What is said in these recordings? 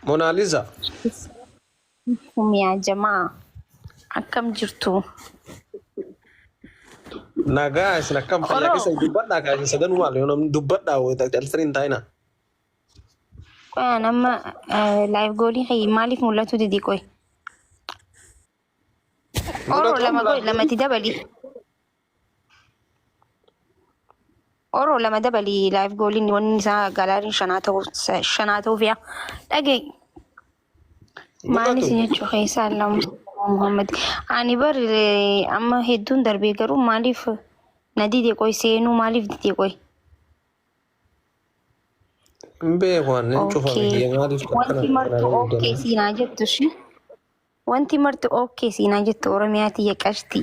Monaaliza. Yaa jamaa akkam jirtu? Nagaa isin akkam fayyaa Oroo. keessa dubbadhaa kaa isin sadanuu maal yoo namni dubbadhaa wayita calsanii hin taa'ina. Qoyaan amma live goalii kee maaliif mul'atu didi qoy? Oro Mul'atu lama amma godhi live lamatti dabali. Oro lama dabali live goaliin wanni isaa galleryn shanaa ta'u shanaa ta'uuf yaa. Dhagee maal Mul'atu. isin jechuu keessaa lama Muhammad. Ani bar amma hedduun darbee garuu maaliif na dide qoy seenuu maaliif dide qoy? Hin beeku ani hin cufame Okay. kiyya maaliif akkana Wanti martu okay siinaa jettu shi. Wanti martu okay siinaa jettu Oromiyaa tiyya qashti.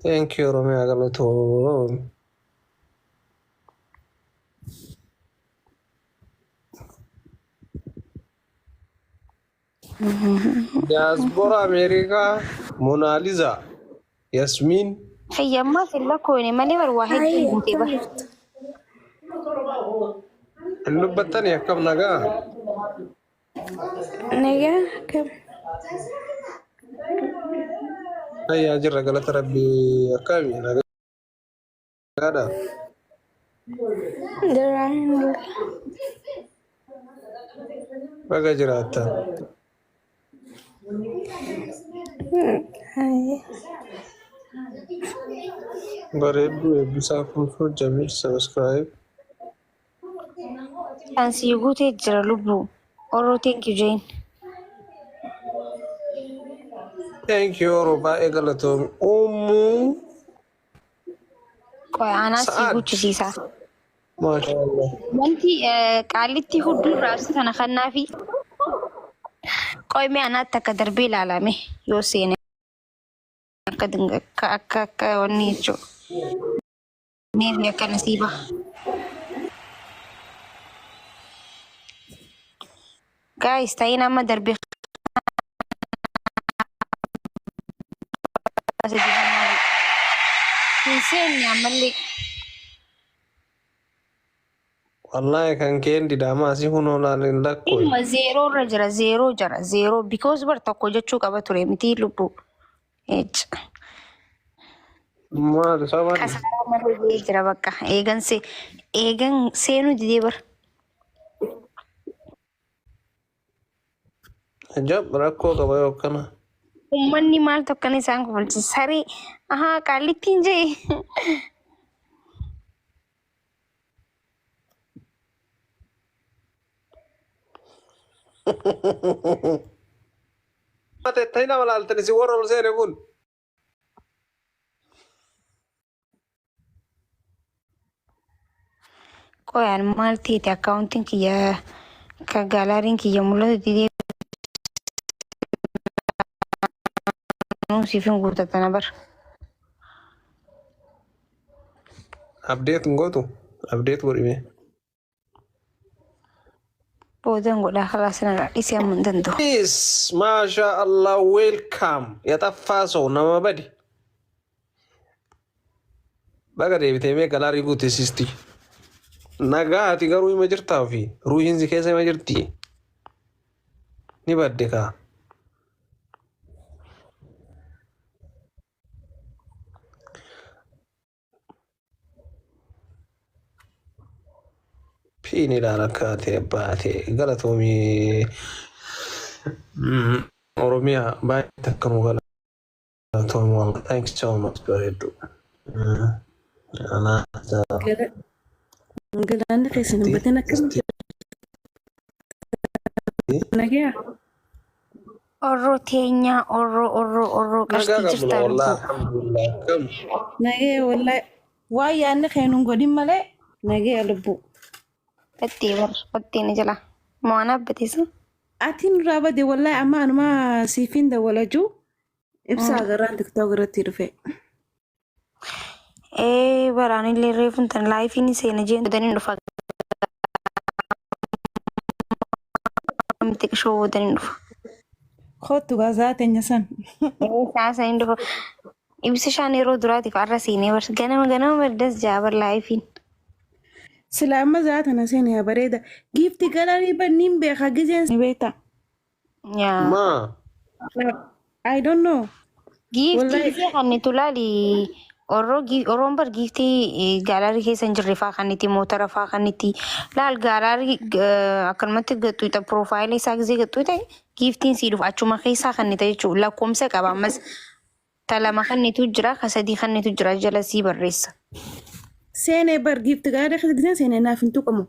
Thank you Oromiyaa galatoom. Diaspora Ameerikaa Monaaliza Yasmiin. Fayyammaa silla koone malee bar waa hedduun guutee bar. Hin dubbattani akkam nagaa? Nagaa akkam? Fayyaa jirra galata rabbii akkami nagaadha? Jiraan Baga jiraatta. Haye. Bareedduu eebbisaa Funfuu Jamiil subscribe. Kan sii guutee jira lubbuu. Oroo thank you Jane. Thank you Oro baay'ee galatoomi. Ummuu Qoy anaa sii Sa'aad. guchisiisa. Maasha Allah. Wanti qaallitti hudduu raabsi tana kannaafi. Qoy mee anaatti akka darbee ilaalame yoo seene akka akka akka akka wanni jechuudha. Meefi akka nasiiba. Guys, ta'in amma darbee hin seenne ammallee. Wallaahi kan keen didaamaa asii kunoo laalin lakkoo. Ilma zero irra jira zero jira zero because bar tokko jechuu qaba ture miti lubbuu. Ecca. Maal sabani? Kasaaraa malee ga'ee jira bakka eegan se eegan seenuu didee bar. Ajab rakkoo qaba yoo akkana. Uummanni maaltu akkana isaan kofalchisa saree ahaa qaallittiin jee. Tettanii nama laaltan isin warra ol seene kun. Qoyaan maal teete accountiin kiyya ka galleryn kiyya mul'atu didee siif hin guutatana bar. Update hin gootu? Update godhime. Boodan godhaa karaa sanarraa dhisee amma hin danda'u. Please, Masha Allah, welcome. የጠፋ ሰው nama bade. Baga deebitee mee gallery guute sisti. Nagaa ati garuu hima jirtaa fi ruuhiin si keessa hima jirti. Ni badde kaa. Piin ilaala akka ta'e baate galatoomii Oromiyaa baay'ee takka nu galatoomii wallah. Thank you so much bareeddu. Anaa Galaanni keessan hin batin akkamitti nagayaa? Orroo teenyaa orroo orroo orroo Nagaa qashtii qabna jirtaa wallah lubbuu. alhamdulillah. Akkam Nagaya wallahi. Waan yaadni kee nun godhin malee nagaya lubbuu. Battee bar battee ni jala. Mo'aan abbateessa. Ati nurraa bade wallahi amma anuma siifin dawwalajuu ibsa agarraan TikTok irratti dhufe. Ee baraan illee reefuun tan liveiin seena jeen boodaniin dhufa. Xiqqishoo boodaniin dhufa. Kottu gaasaa teenya san. Saa saniin dhufa. Ibsishaan yeroo duraatiif har'a seenee bar ganama ganama bardas jaa bar liveiin. Sila amma za'a tana seene yaa bareeda. Giifti gallery banniin beeka gizeen ni beekta. Yaa. Maa I don't know. Giiftii Wallahi. gisee kan itti laali orroo oroon bar giiftii gallery keessa hin jirre faa kan itti motora faa kan itti laal gallery akkanumatti gaxxuuxa profile isaa gisee gaxxuuxa giiftiin sii dhufa achuma keessaa kan itti jechuudha lakkoomsa qaba ammas ta lama kan itu jira ka sadii kan itu jira jala sii barreessa. Seenee bar giifti gallery keessa gizeen seenee naaf hin tuqamu.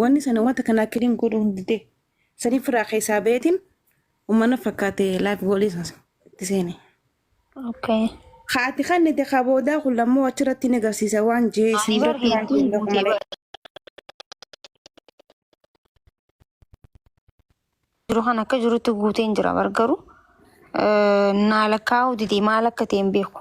Wanni sana wanta kanaa kiliin godhuu hin dide. Sanii firaa keessaa beetiin uummanni fakkaate live goolii itti seene. Okay. Haati kan itti kaboodaa kun lammoo achirratti ni agarsiisa waan jee Ani isin bar biratti waan hedduun hin guutee malee. bar jiru kan akka jirutti guuteen jira bar garuu naa lakkaa'uu dide maal akka ta'e hin beeku.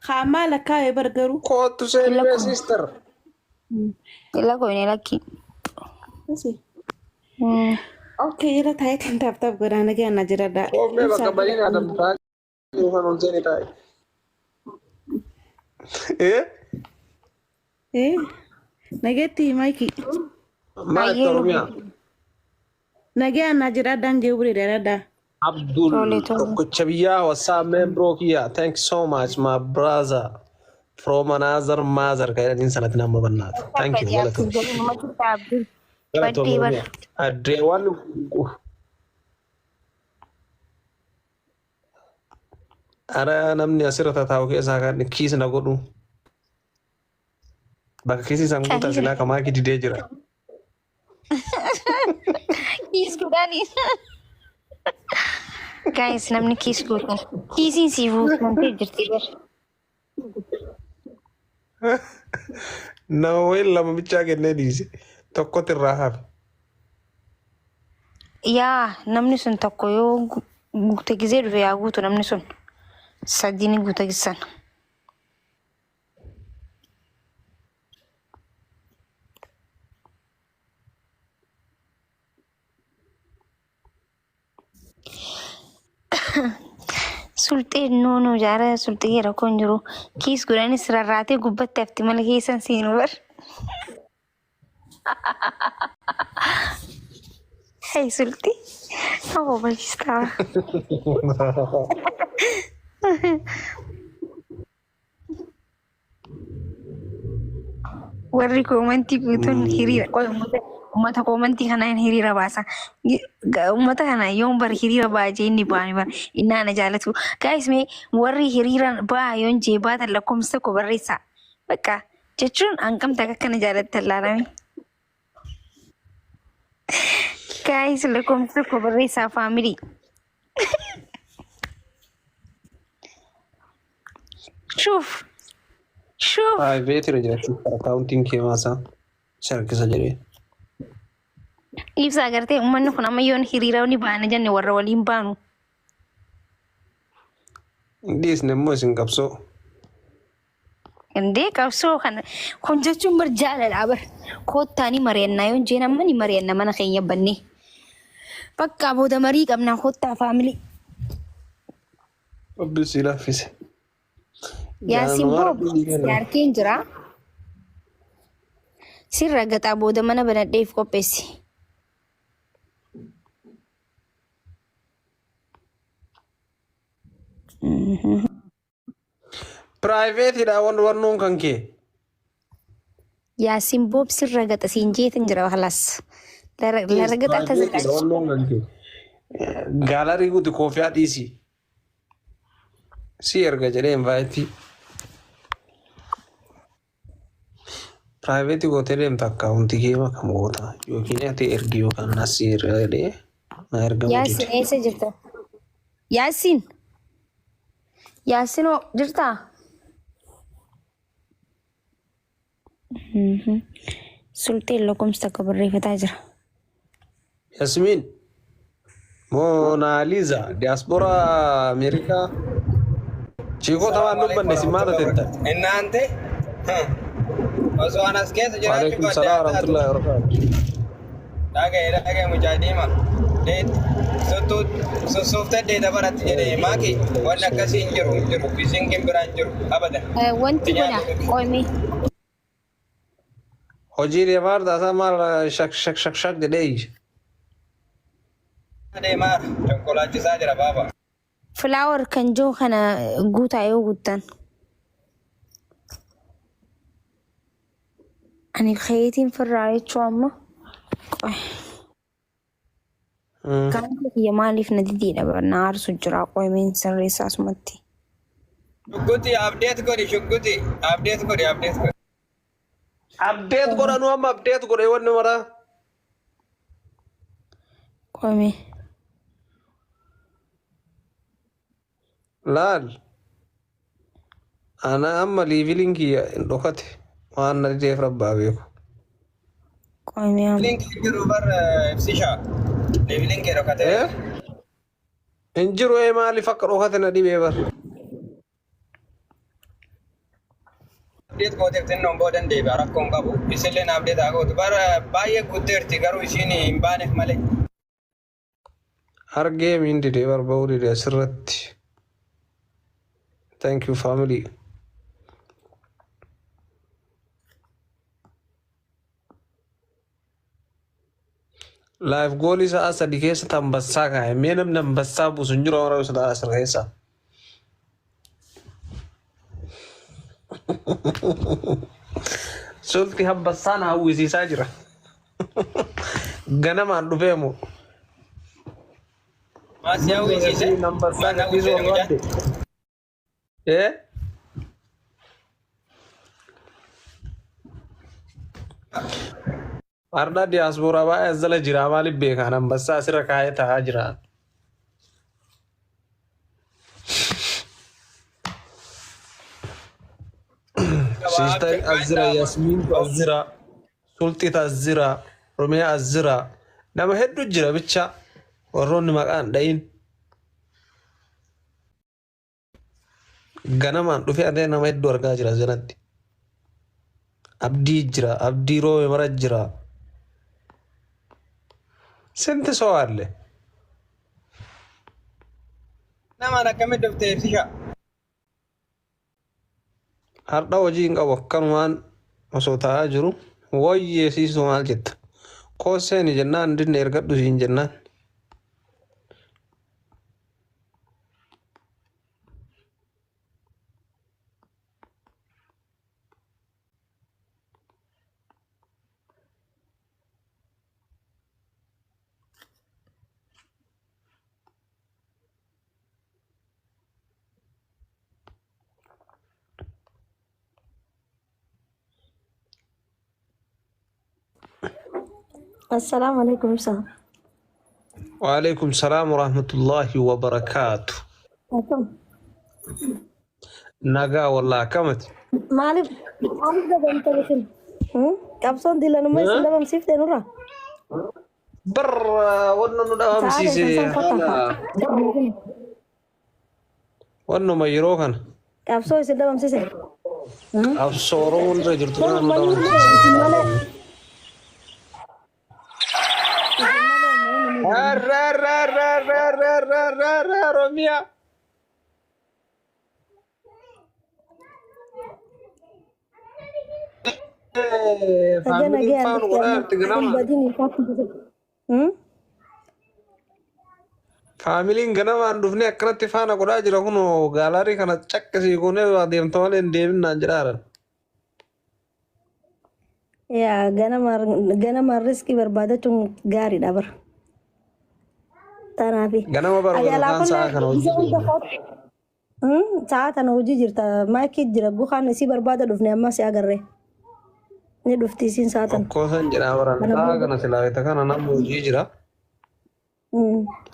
Haa maal akkaa'ee bar garuu. Kootu seeni mee sister. Lakkoofne lakki. Asi. Okay, jala taa'eetiin tap tap godhaa nagaa na jiradha. Koofnee bakka baliin adamtaa jiru kan ol seeni taa'e. Eh? Eh, nageetti maayikii. Maa itti Oromiyaa? Nagaa na jiradhaan jee buree dheeradha. Abdul Tole tole. tokkicha biyyaa what's up man bro kiyya thank you so much my brother from another mother kan jedhaniin sanatti nama bannaatu thank you Abdul galatoom jedhu nama jirta Abdul. galatoom Baddee bar. Oromiyaa addeewwan ara namni asirra tataa'u keessaa kan kiis na godhu bakka kiisii isaan guutaa silaa kamaa didee jira. Kiis godhanii. Guys, namni kiis gootan. Kiisiin siif guutamtee jirti bar. Nama wayin lama bichaa kennee dhiise tokkotti irraa hafe. Yaa namni sun tokko yoo guute gizee dhufe yaa guutu namni sun sadii ni guuta gisan. Sulxeen noonoo jaara sulxee rakkoon jiru. Kiis godhanis rarraatee gubbatti hafti mala keessan seenu bar. Hey sulxii. Nama barsiistaa. Warri commentii guutuun hiriira qoy uummata commentii kanaan hiriira baasa. Uummata kana yoon bar hiriira baa jee inni baani bar inni ana jaalatu. Guys, mee warri hiriira baa yoon jee baatan lakkoomsa tokko barreessaa. Bakka jechuun hanqamta akka kana jaalattan laalame. Guys, lakkoomsa tokko barreessaa family. Shuuf shuuf. Private irra jira accountiin kee maasaa sharkisa jedhee. Ibsa agartee uummanni kun amma yoon hiriira ni baana jenne warra waliin baanu. Dhiisne immoo isin qabsoo. Indee qabsoo kana kun jechuun bar jaalalaa bar koottaa ni mari'annaa yoon jeen amma ni mari'anna mana keenya bannee. Bakka booda marii qabnaa koottaa family. Rabbi si laaffise. Yaasiin Jaalaluma boo Rabbi sii kenna. jaartiin jira. Sirra gaxaa booda mana banadheef qopheessi. Privateiidha wannoon kan kee. Yaasiin boob sirra gaxa siin jeetin jira halas. Lara gaxaa Privateiidha tazagaaj. wannoon kan kee. Gallery guutu koofiyaa dhiisi. Si erga jedhee invite. Private gootee deemta accountii kee makam goota yookiin ati ergi yookaan asii erga jedhee na ergamuu Yaasiin dide. eessa jirta? Yaasiin. Yaasinoo jirtaa? Sulxeen lakkoomsa takka barreeffataa jira. Yasmin Monaaliza diaspora Ameerikaa chiikoo Assalamu tamaan alaikum dubbanne si maata warahmatullahi tettan. wabarakatuh. Innaante osoo anas keessa jiraachuu Waalaikum baadde salaam haa taatu. warahmatullahi wabarakatuh. Dhagaye dhagaye mucaa diima. Sossoofta deeta baratti jedhee maaki wanni akkasii hin jiru hin jiru fiisinkiin biraa hin jiru abadan. Wanti godha qoyme. Hojii deemaa jirta isaa maal shak shak shak shak jedhee iyya. Deemaa konkolaachisaa jira baaba. Flower kan jiru kana guutaa yoo guuttan. Ani keetiin firraa jechuu amma. Qoy. Gaanfa kiyya maaliif na didiidha bara na aarsu jira qoymeen sirreessaa asumatti. Shugguti update godhi shugguti update godhi update godhi. Update godhanuu amma update godhe wanni maraa. Qoymee. Laal. Ana amma leveliin kiyya hin dhokate waan na dideef rabbaa beeku. Qoymee amma. Link jiru bar ibsisha. Leveliin kee dhokate. Eh? Hin jiru ee maaliif akka dhokate na dhibee bar. Update gooteef xinnoon boodan deebi'a rakkoon qabu. Isillee update haa gootu. Bar baay'ee guutteerti garuu isiin hin baaneef malee. Argee miin didee bar ba'uu dide asirratti. Thank you family. Live goalii sa'a 3 keessa tambassaa kaa'e. Mee namni ambassaa buusu hin jiru amara sa'a asir keessa. Sulti hambassaan hawwisiisaa jira. Ganamaan dhufee moo. Maas hawwisiise. Ambassaa Maal gadhiisuu hawwisiise mucaan? barbaadde. Eh? Arda diyaaspooraa baay'ee as jala jira maaliif beekaan ambassaa asirra kaa'ee taa'aa jira. Siistar as jira, Yasmiin as jira, Sulxit as jira, Romiyaa as jira. Nama hedduu jira bicha warroonni maqaan dhayin. Ganamaan dhufee adee nama hedduu argaa jira jalatti. Abdii jira, abdii roobe mara jira. Sinti soo alle. Namaan akkamitti dhufte ibsisha? Har'a hojii hin qabu akkanumaan osoo taa'aa jiru wayyee siisuu maal jetta? Koo seeni jennaan dinne ergadhu siin jennaan. Assalaamu alaikum ibsa. Waalaikum salaam warahmatullahi wabarakaatu. Akkam? Nagaa wallaa akkamati? Maaliif dhabamtan isin? Qabsoon dilanummaa isin dhabamsiifte nurra? Bar wanna nu Sa'a dhabamsiise keessan san haala kottaa. wannuma yeroo kana Qabsoo isin dhabamsiise. Qabsoo Oromoon irra jirtu Bar kana nu uummanni dhabamsiise. isin malee. Isin malee uummanni ni Arrarrarrarrarrarra Oromiyaa. Nagaa Faamiliin nagaa faanu dhufte godhaa amma jirti hin ganama. badin ifatti. Faamiliin ganamaan dhufnee akkanatti faana godhaa jira kun gaalaarii kana caqqisii goonee deemta malee hin deebinnaan jedhaaran. Yaa ganama ganama riskii barbaadachuun gaariidha bara. Tanaafi. Ganama Ati barbaadu alaa kaan sa'a kullee kana hojii isa hunda deema. kootu. Sa'a tana hojii jirta. Maakii jira. Bukaan isii barbaada dhufne amma si agarre. Ni dhufti isiin sa'a tana. Okkoosan jedhaa baran Kana sa'a booda. kana silaafita kana namni hojii jira.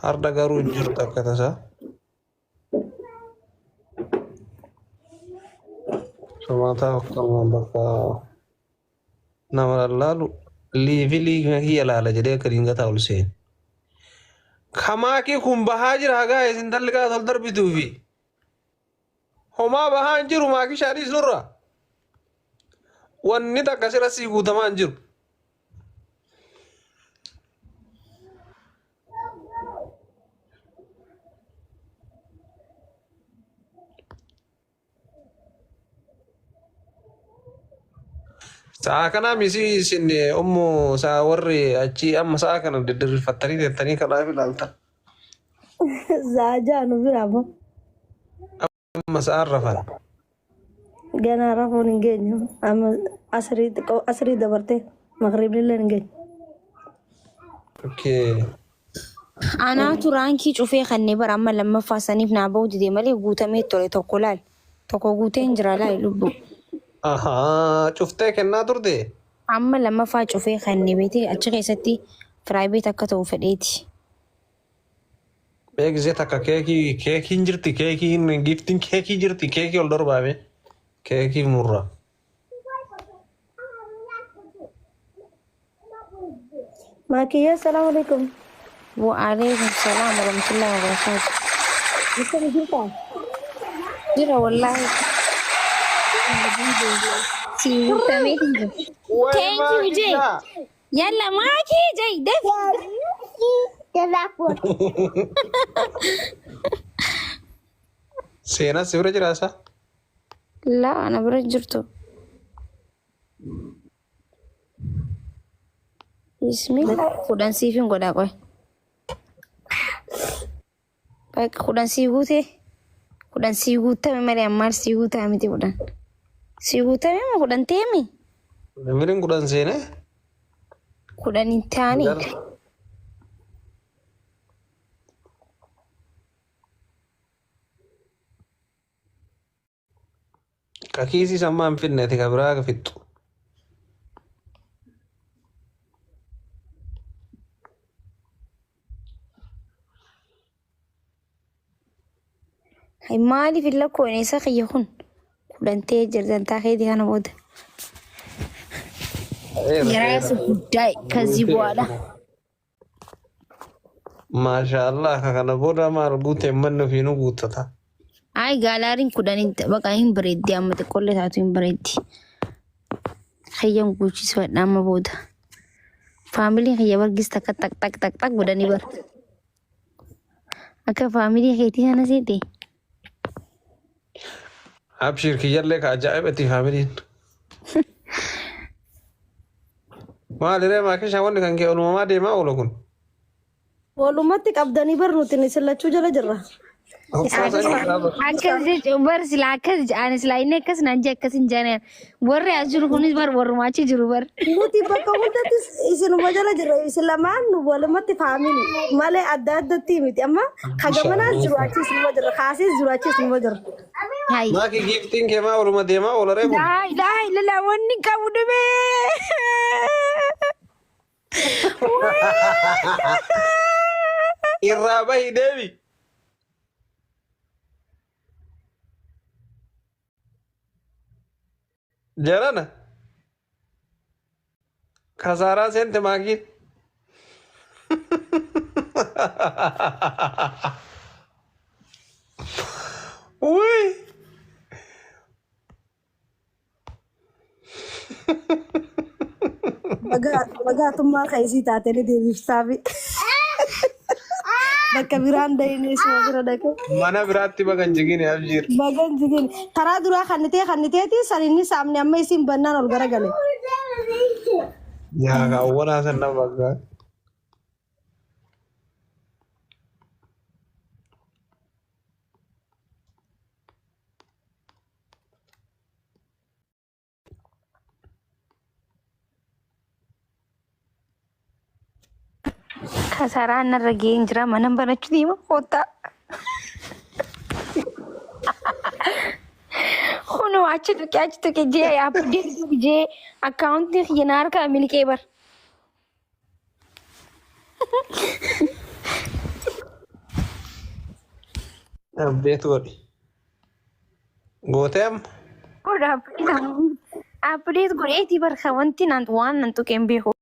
Har'a garuu hin jirtu akka tasaa. Somaataa akkanumaan bakka nama lallaalu levelii kiyya laala jedhee akka dingataa ol seene. Kamaakii kun bahaa jira hagaa isin talliqaa tol darbituufi. Homaa bahaa hin jiru maakii shaadhiis nurra. Wanni takka sirra sii guutamaa hin jiru. Sa'a kanaa misi isin ummu sa'a warri achii amma sa'a kana diddirrifattanii teettanii kanaaf ilaaltan. Sa'a ja'a nu bira ammoo. Amma sa'aan rafan. Ganaa rafuun hin geenyu. Amma asrii xiqqoo asrii dabartee maqriibni illee hin geenyu. Okay. Anaatu raankii cufee kannee bara amma lammaffaa saniif naa ba'uu dide malee guutamee ture tokko laal. Tokko guutee hin jira laal lubbu. Ahaa cuftee kennaa turte. Amma lammaffaa cufee kannee beetee achi keessatti firaayibeet akka ta'u fedheeti. Mee gisee takka keekii keekiin jirti keekiin giftiin keekii jirti keekii ol darbaame keekii murra. Maakiyyee salaamu alaikum. Wa'alaikum salaam warahmatullahi wabarakatuh. Akkam jirtaa? Jira wallaahi. Si guutamee hin jiru. Way Thank you Jay. maakiyyaa. Yalla maakii Jay dafi. Seenaa si bira jiraasa? Laa ana bira jirtu. Bismillah kudhan siif hin godhaa qoy. Bakka kudhan sii guutee kudhan sii guutame malee ammaal sii guutaa miti kudhan. Sii guutame moo kudhan teemi? Miriin kudhan seenee? Kudhan hin taane. Ka kiisii sammaa hin fidne ati ka biraa ka fixxu. Hay maaliif hin lakkoofne isa kiyya kun kudhan ta'ee jira dantaa keetii kana booda. የራስ ጉዳይ ከዚህ በኋላ Maasha Allah ka kana booda maal guute manni ofiinuu guuttata. Ay gaalaariin kudhan baqa hin bareeddi amma xiqqoollee taatu hin bareeddi. Kiyyan guuchisfadha amma booda. Faamiliin kiyya bargis takka tak tak tak tak godhanii bar. Akka faamilii keetii kana seete. Abshir kiyyallee ka ajaa'ibati faamiliin. Maaliree maakishaa wanni kan kee olumamaa deemaa oolu kun. Walumatti qabdanii bar nuti isin lachuu jala jirra. Akkas jechuun bar sila akkas ani sila inni akkas naan jee akkas hin jaaneen. Warri as jiru kunis bar warrumaa achi jiru bar. Nuti bakka hundatti isinuma jala jirra. Isin lamaan nu walumatti faamili malee adda addatti miti. Amma kagamanaas jiru achi isinuma jirra. Kaasiis jiru achi isinuma jirra. Hai. Maaki giiftiin kee maa oluma deemaa oola ree kun. Laa ilaaha illallah wanni qabu dhibee. Irraa bahi deemi. Jarana. Kasaaraa seente maakiin. Wuy. Bagaatummaa kan isii taate ni deebifsaafi. Bakka biraan dayinee suma bira dhaqe. Mana biraatti baga hin jigin abjiir. Baga hin jigin. Karaa duraa kannitee kanniteeti san inni saamne amma isiin bannaan ol garagale. Yaa kaawwanaa san nama bakka. Kasaraan narra ga'een jira mana banachuu deema koottaa. Kunoo achi tuqe achi tuqe jee abdii tuqe jee akkaawuntii kiyya na harkaa miliqee bar. Abdeet godhi. Gootee amma. Godha abdeet godheetii barka wanti naan waan nan tuqeen beeku.